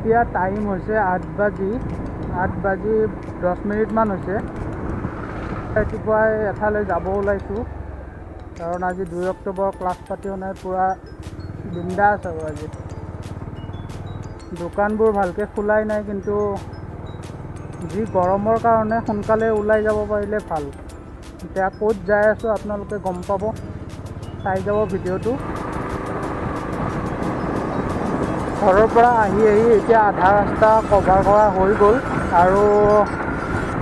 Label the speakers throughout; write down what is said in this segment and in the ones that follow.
Speaker 1: এতিয়া টাইম হৈছে 8:10 হৈছে। ৰাতিপুৱাই এঠাইলৈ যাব ওলাইছোঁ, কাৰণ আজি 2 অক্টোবৰ, ক্লাছ পাতিও নাই, পূৰা বিন্দাছ আৰু আজি দোকানবোৰ ভালকৈ খোলাই নাই, কিন্তু যি গৰমৰ কাৰণে সোনকালে ওলাই যাব পাৰিলে ভাল। এতিয়া ক'ত যাই আছোঁ আপোনালোকে গম পাব, চাই যাব ভিডিঅ'টো। ঘৰৰ পৰা আহি আহি এতিয়া আধা ৰাস্তা কভাৰ কৰা হৈ গ'ল আৰু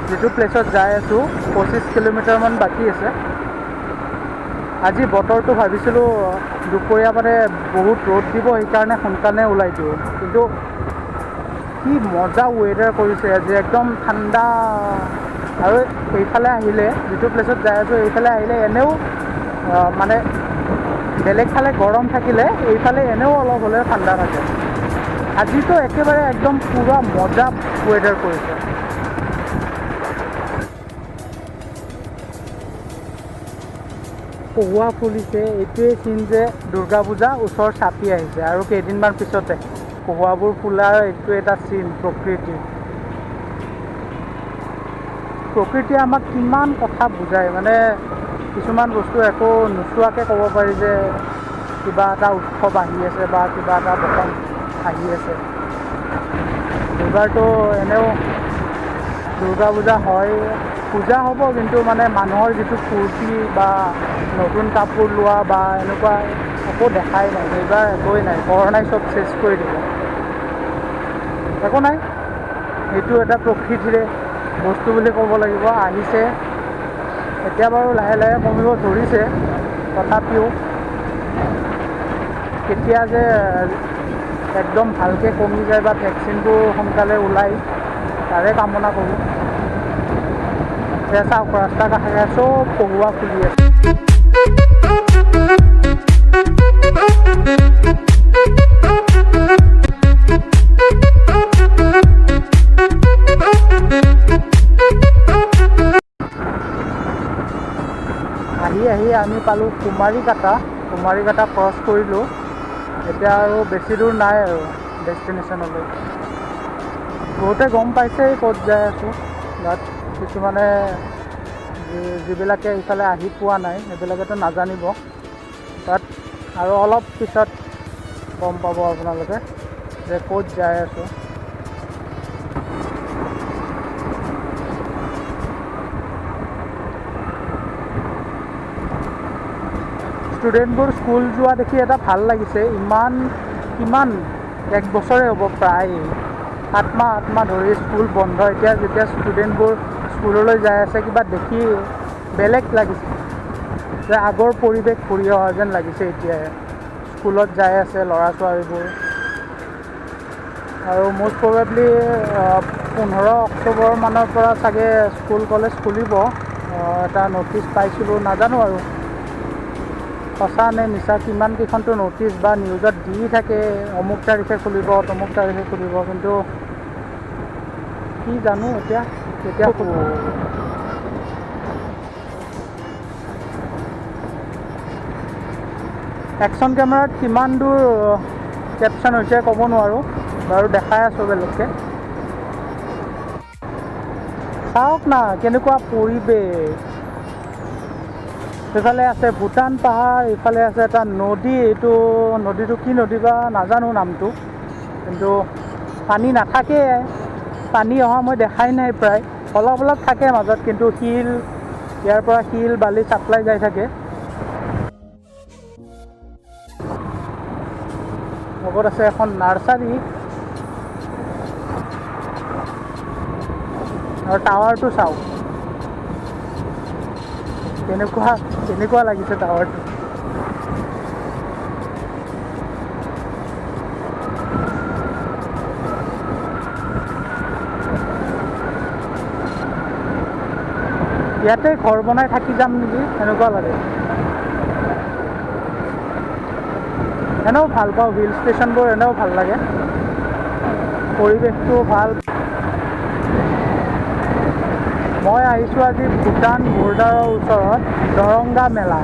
Speaker 1: যিটো প্লেচত যাই আছোঁ 25 কিলোমিটাৰমান বাকী আছে। আজি বতৰটো ভাবিছিলোঁ দুপৰীয়া মানে বহুত ৰ'দ দিব, সেইকাৰণে সোনকালে ওলাই দিওঁ, কিন্তু কি মজা ৱেডাৰ কৰিছে আজি, একদম ঠাণ্ডা। আৰু এইফালে আহিলে যিটো প্লেচত যাই আছোঁ এইফালে আহিলে এনেও মানে বেলেগ ফালে গৰম থাকিলে এইফালে এনেও অলপ হ'লেও ঠাণ্ডা থাকে। আজিতো একেবাৰে একদম পূৰা মজা ৱেডাৰ কৰিছে। কহুৱা ফুলিছে, এইটোৱেই চিন যে দুৰ্গা পূজা ওচৰ চাপি আহিছে আৰু কেইদিনমান পিছতে কহুৱাবোৰ ফুলাৰ এইটো এটা চিন। প্ৰকৃতিয়ে আমাক কিমান কথা বুজায়, মানে কিছুমান বস্তু একো নোচোৱাকৈ ক'ব পাৰি যে কিবা এটা উৎসৱ আহি আছে বা কিবা এটা বসন্ত আহি আছে। এইবাৰতো এনেও দুৰ্গা পূজা হয়, পূজা হ'ব, কিন্তু মানে মানুহৰ যিটো ফূৰ্তি বা নতুন কাপোৰ লোৱা বা এনেকুৱা একো দেখাই নাই এইবাৰ, একোৱেই নাই, কৰোণাই চব চেচ কৰি দিলে। একো নাই, সেইটো এটা প্ৰকৃতিৰে বস্তু বুলি ক'ব লাগিব। আহিছে এতিয়া বাৰু লাহে লাহে কমিব ধৰিছে, তথাপিও কেতিয়া যে একদম ভালকৈ কমি যায় বা ভেকচিনবোৰ সোনকালে ওলায় তাৰে কামনা কৰোঁ। এতিয়া চাওক ৰাস্তাৰ কাষে চব কহুৱা ফুলি আছে। আহি আহি আমি পালোঁ কুমাৰীকাটা। কুমাৰীকাটা ক্ৰছ কৰিলোঁ, এতিয়া আৰু বেছি দূৰ নাই আৰু ডেষ্টিনেশ্যনলৈ। বহুতে গম পাইছেই ক'ত যাই আছোঁ, বাট কিছুমানে যিবিলাকে ইফালে আহি পোৱা নাই সেইবিলাকেতো নাজানিব, বাট আৰু অলপ পিছত গম পাব আপোনালোকে যে ক'ত যাই আছোঁ। ষ্টুডেণ্টবোৰ স্কুল যোৱা দেখি এটা ভাল লাগিছে। ইমান কিমান এক বছৰে হ'ব প্ৰায় 7 মাহ 8 মাহ ধৰি স্কুল বন্ধ, এতিয়া যেতিয়া ষ্টুডেণ্টবোৰ স্কুললৈ যাই আছে কিবা দেখি বেলেগ লাগিছে, যে আগৰ পৰিৱেশ ঘূৰি অহা যেন লাগিছে। এতিয়া স্কুলত যাই আছে ল'ৰা ছোৱালীবোৰ। আৰু মষ্ট প্ৰবেবলি 15 অক্টোবৰ মানৰ পৰা চাগে স্কুল কলেজ খুলিব, এটা ন'টিচ পাইছিলোঁ, নাজানো আৰু সঁচা নে মিছা। কিমান কেইখনতো ন'টিচ বা নিউজত দি থাকে অমুক তাৰিখে খুলিব তমুক তাৰিখে খুলিব, কিন্তু কি জানো এতিয়া কেতিয়া খুলিব। একশ্যন কেমেৰাত কিমান দূৰ কেপশ্যন হৈছে ক'ব নোৱাৰোঁ বাৰু, দেখাই আছোঁ বেলেগকৈ। চাওক না কেনেকুৱা পৰিৱেশ। সেইফালে আছে ভূটান পাহাৰ, এইফালে আছে এটা নদী। এইটো নদীটো কি নদী বা নাজানো নামটো, কিন্তু পানী নাথাকে, পানী অহা মই দেখাই নাই প্ৰায়, অলপ অলপ থাকে মাজত, কিন্তু শিল, ইয়াৰ পৰা শিল বালি চাপ্লাই যাই থাকে। লগত আছে এখন নাৰ্চাৰী আৰু টাৱাৰটো চাওক কেনেকুৱা কেনেকুৱা লাগিছে টাৱাৰটো। ইয়াতে ঘৰ বনাই থাকি যাম নেকি এনেকুৱা লাগে। এনেও ভাল পাওঁ হিল ষ্টেচনবোৰ, এনেও ভাল লাগে, পৰিৱেশটো ভাল। মই আহিছোঁ আজি ভূটান বৰ্ডাৰৰ ওচৰত দৰংগা মেলা,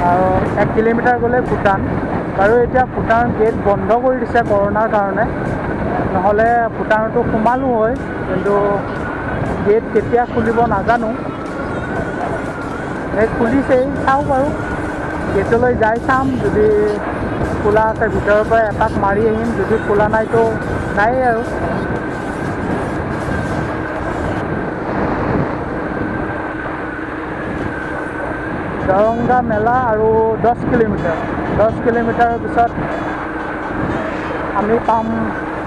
Speaker 1: আৰু 1 কিলোমিটাৰ গ'লে ভূটান। বাৰু এতিয়া ভূটান গেট বন্ধ কৰি দিছে কৰোণাৰ কাৰণে। নহ'লে ভূটানতো সোমালোঁ হয়, কিন্তু গেট কেতিয়া খুলিব নাজানো। এই খুলিছেই, চাওঁ বাৰু, গেটলৈ যাই চাম। যদি খোলা আছে ভিতৰৰ পৰা এপাক মাৰি আহিম, যদি খোলা নাইতো নায়েই আৰু। দৰংগা মেলা আৰু 10 কিলোমিটাৰ। 10 কিলোমিটাৰৰ পিছত আমি পাম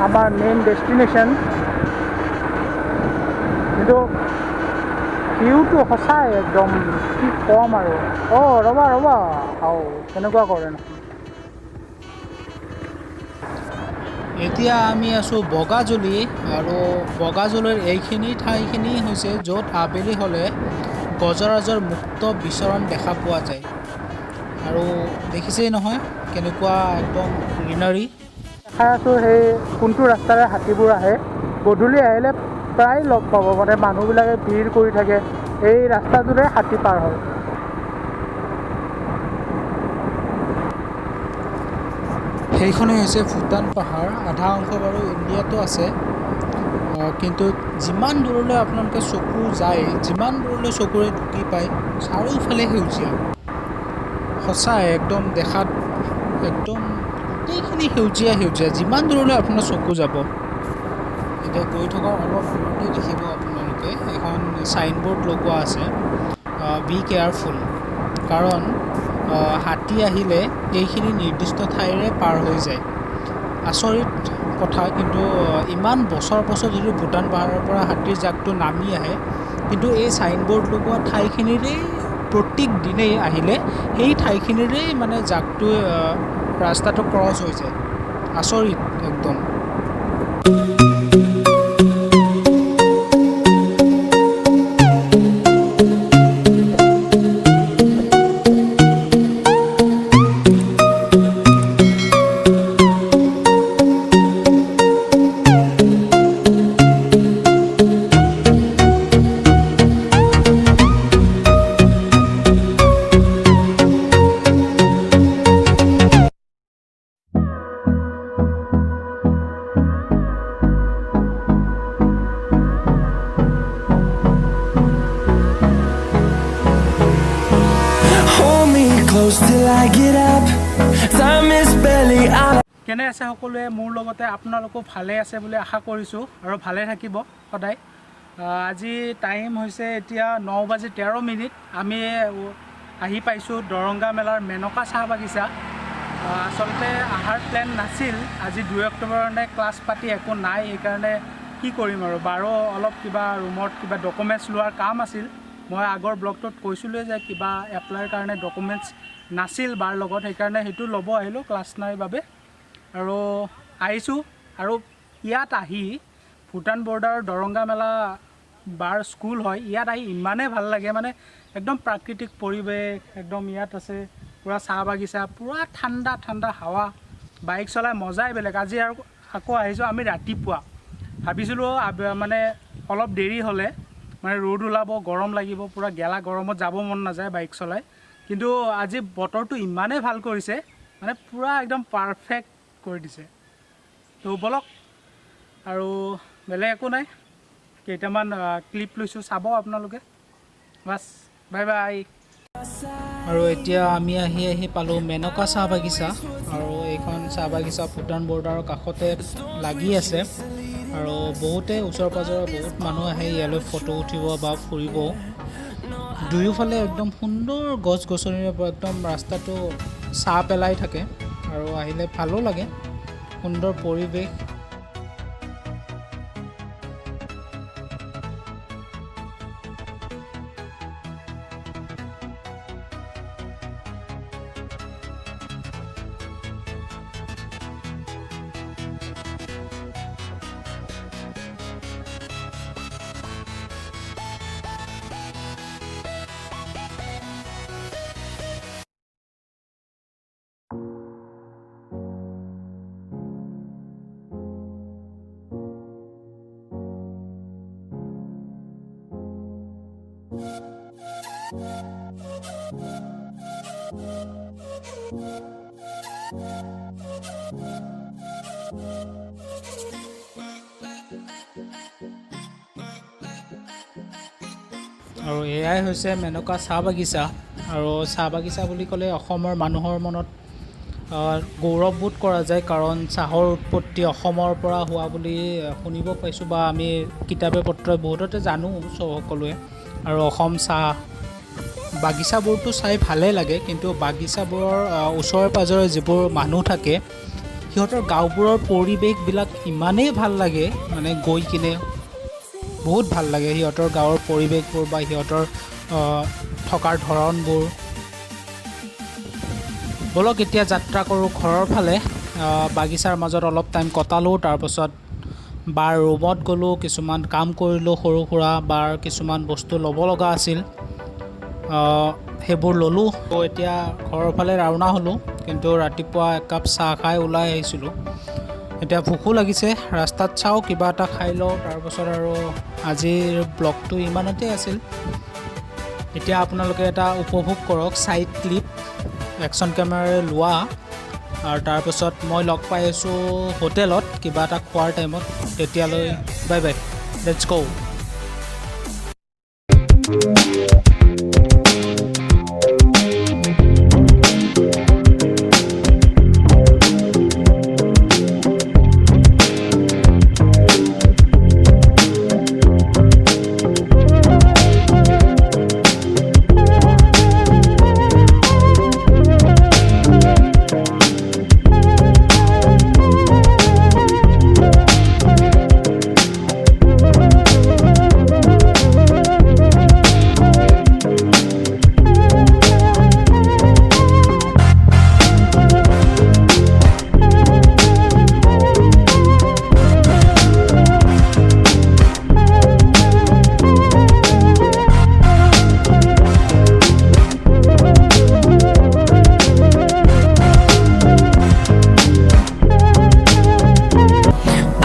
Speaker 1: আমাৰ মেইন ডেষ্টিনেশ্যন। কিন্তু ভিউটো সঁচাই একদম কি ক'ম আৰু। অঁ, ৰ'বা ৰ'বা, আৰু কেনেকুৱা কৰে নহয়।
Speaker 2: এতিয়া আমি আছোঁ বগাজুলি আৰু বগাজুলিৰ এইখিনি ঠাইখিনি হৈছে য'ত আবেলি হ'লে গজৰাজৰ মুক্ত বিচৰণ দেখা পোৱা যায়। আৰু দেখিছেই নহয় কেনেকুৱা একদম গ্ৰীনাৰী।
Speaker 1: দেখাই আছোঁ সেই কোনটো ৰাস্তাৰে হাতীবোৰ আহে। গধূলি আহিলে প্ৰায় লগ পাব, মানে মানুহবিলাকে ভিৰ কৰি থাকে। এই ৰাস্তাটোৰে হাতী পাৰ হয়।
Speaker 2: সেইখনেই হৈছে ভূটান পাহাৰ। আধা অংশ বাৰু ইণ্ডিয়াতো আছে, কিন্তু যিমান দূৰলৈ আপোনালোকে চকু যায়, যিমান দূৰলৈ চকুৰে ঢুকি পায়, চাৰিওফালে সেউজীয়া। সঁচাই একদম দেখাত একদম গোটেইখিনি সেউজীয়া সেউজীয়া, যিমান দূৰলৈ আপোনাৰ চকু যাব। এতিয়া গৈ থকাৰ অলপ দূৰতে দেখিব আপোনালোকে এখন চাইনবোৰ্ড লগোৱা আছে, বি কেয়াৰফুল, কাৰণ হাতী আহিলে এইখিনি নিৰ্দিষ্ট ঠাইৰে পাৰ হৈ যায়। আচৰিত কথা, কিন্তু ইমান বছৰ বছৰ ধৰি ভূটান পাহাৰৰ পৰা হাতীৰ জাকটো নামি আহে, কিন্তু এই চাইনবোৰ্ড লগোৱা ঠাইখিনিৰেই প্ৰত্যেক দিনেই আহিলে সেই ঠাইখিনিৰেই মানে জাকটো ৰাস্তাটো ক্ৰছ হৈ যায়। আচৰিত একদম।
Speaker 3: Hold me close till I get up. Time is barely on.
Speaker 1: কেনে আছে সকলোৱে? মোৰ লগতে আপোনালোকো ভালে আছে বুলি আশা কৰিছোঁ আৰু ভালে থাকিব সদায়। আজি টাইম হৈছে এতিয়া 9 বাজি 13 মিনিট। আমি আহি পাইছোঁ দৰংগা মেলাৰ মেনকা চাহ বাগিচা। আচলতে অহাৰ প্লেন নাছিল। আজি 2 অক্টোবৰৰ কাৰণে ক্লাছ পাতি একো নাই, সেইকাৰণে কি কৰিম আৰু। বাৰু, অলপ কিবা ৰুমত কিবা ডকুমেণ্টছ লোৱাৰ কাম আছিল। মই আগৰ ব্লগটোত কৈছিলোঁৱে যে কিবা এপ্লাইৰ কাৰণে ডকুমেণ্টছ নাছিল বাৰ লগত, সেইকাৰণে সেইটো ল'ব আহিলোঁ ক্লাছ নাই বাবে আৰু আহিছোঁ। আৰু ইয়াত আহি ভূটান বৰ্ডাৰৰ দৰংগা মেলা বাৰ স্কুল হয়, ইয়াত আহি ইমানেই ভাল লাগে, মানে একদম প্ৰাকৃতিক পৰিৱেশ একদম ইয়াত আছে। পূৰা চাহ বাগিচা, পূৰা ঠাণ্ডা ঠাণ্ডা হাৱা, বাইক চলাই মজাই বেলেগ। আজি আৰু আকৌ আহিছোঁ আমি ৰাতিপুৱা। ভাবিছিলোঁ মানে অলপ দেৰি হ'লে মানে ৰ'দ ওলাব, গৰম লাগিব, পূৰা গেলা গৰমত যাব মন নাযায় বাইক চলাই। কিন্তু আজি বতৰটো ইমানেই ভাল কৰিছে, মানে পূৰা একদম পাৰফেক্ট কৰি দিছে। তো ব'লক, আৰু বেলেগ একো নাই। কেইটামান ক্লিপ লৈছোঁ, চাব আপোনালোকে। Bus, bye bye.
Speaker 2: আৰু এতিয়া আমি আহি আহি পালোঁ মেনকা চাহ বাগিচা। আৰু এইখন চাহ বাগিচা ভূটান বৰ্ডাৰৰ কাষতে লাগি আছে আৰু বহুতে ওচৰ পাজৰৰ বহুত মানুহ আহে ইয়ালৈ ফটো উঠিব বা ফুৰিব। দুয়োফালে একদম সুন্দৰ গছ গছনিৰে পৰা একদম ৰাস্তাটো ছাঁ পেলাই থাকে আৰু আহিলে ভালো লাগে, সুন্দৰ পৰিৱেশ। আৰু এয়াই হৈছে মেনকা চাহ বাগিচা। আৰু চাহ বাগিচা বুলি ক'লে অসমৰ মানুহৰ মনত গৌৰৱবোধ কৰা যায়, কাৰণ চাহৰ উৎপত্তি অসমৰ পৰা হোৱা বুলি শুনিব পাইছোঁ বা আমি কিতাপে পত্ৰই বহুততে জানো সকলোৱে। আৰু অসম চাহ বাগিচাবোৰতো চাই ভালেই লাগে, কিন্তু বাগিচাবোৰৰ ওচৰে পাঁজৰে যিবোৰ মানুহ থাকে সিহঁতৰ গাঁওবোৰৰ পৰিৱেশবিলাক ইমানেই ভাল লাগে, মানে গৈ কিনে বহুত ভাল লাগে সিহঁতৰ গাঁৱৰ পৰিৱেশবোৰ বা সিহঁতৰ থকাৰ ধৰণবোৰ। ব'লক এতিয়া যাত্ৰা কৰোঁ ঘৰৰ ফালে। বাগিচাৰ মাজত অলপ টাইম কটালোঁ, তাৰপাছত বাৰ ৰুমত গ'লোঁ, কিছুমান কাম কৰিলোঁ সৰু সুৰা, বাৰ কিছুমান বস্তু ল'ব লগা আছিল সেইবোৰ ল'লোঁ। এতিয়া ঘৰৰ ফালে ৰাওনা হ'লোঁ, কিন্তু ৰাতিপুৱা একাপ চাহ খাই ওলাই আহিছিলোঁ। এতিয়া ভোকো লাগিছে, ৰাস্তাত চাওঁ কিবা এটা খাই লওঁ। তাৰপাছত আৰু আজিৰ ব্লগটো ইমানতে আছিল। এতিয়া আপোনালোকে এটা উপভোগ কৰক ছাইড ক্লিপ একশ্যন কেমেৰাৰে লোৱা। আৰু তাৰপাছত মই লগ পাই আছোঁ হোটেলত কিবা এটা খোৱাৰ টাইমত। তেতিয়ালৈ bye bye, let's go.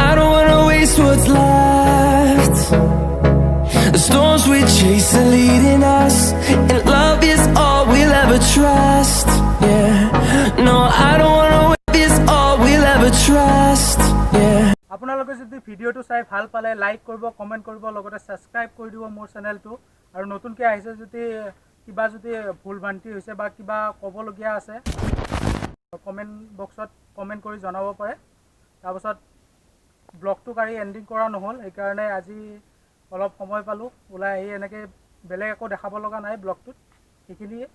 Speaker 3: I don't wanna waste what's left. The storms we chase are leading us, and love is all we'll ever trust. Yeah, no, I don't wanna waste is all we'll ever trust. Yeah.
Speaker 1: আপোনালোকে যদি ভিডিঅ'টো চাই ভাল পালে like কৰিব, comment কৰিব, লগতে subscribe কৰি দিব মোৰ চেনেলটো। আৰু নতুনকৈ আহিছে যদি কিবা যদি ভুল ভ্ৰান্তি হৈছে বা কিবা ক'বলগীয়া আছে, কমেণ্ট বক্সত কমেণ্ট কৰি জনাব পাৰে। তাৰপাছত ব্লগটো কালি এণ্ডিং কৰা নহ'ল, সেইকাৰণে আজি অলপ সময় পালোঁ ওলাই আহি এনেকৈ, বেলেগ একো দেখাব লগা নাই ব্লগটোত, সেইখিনিয়ে।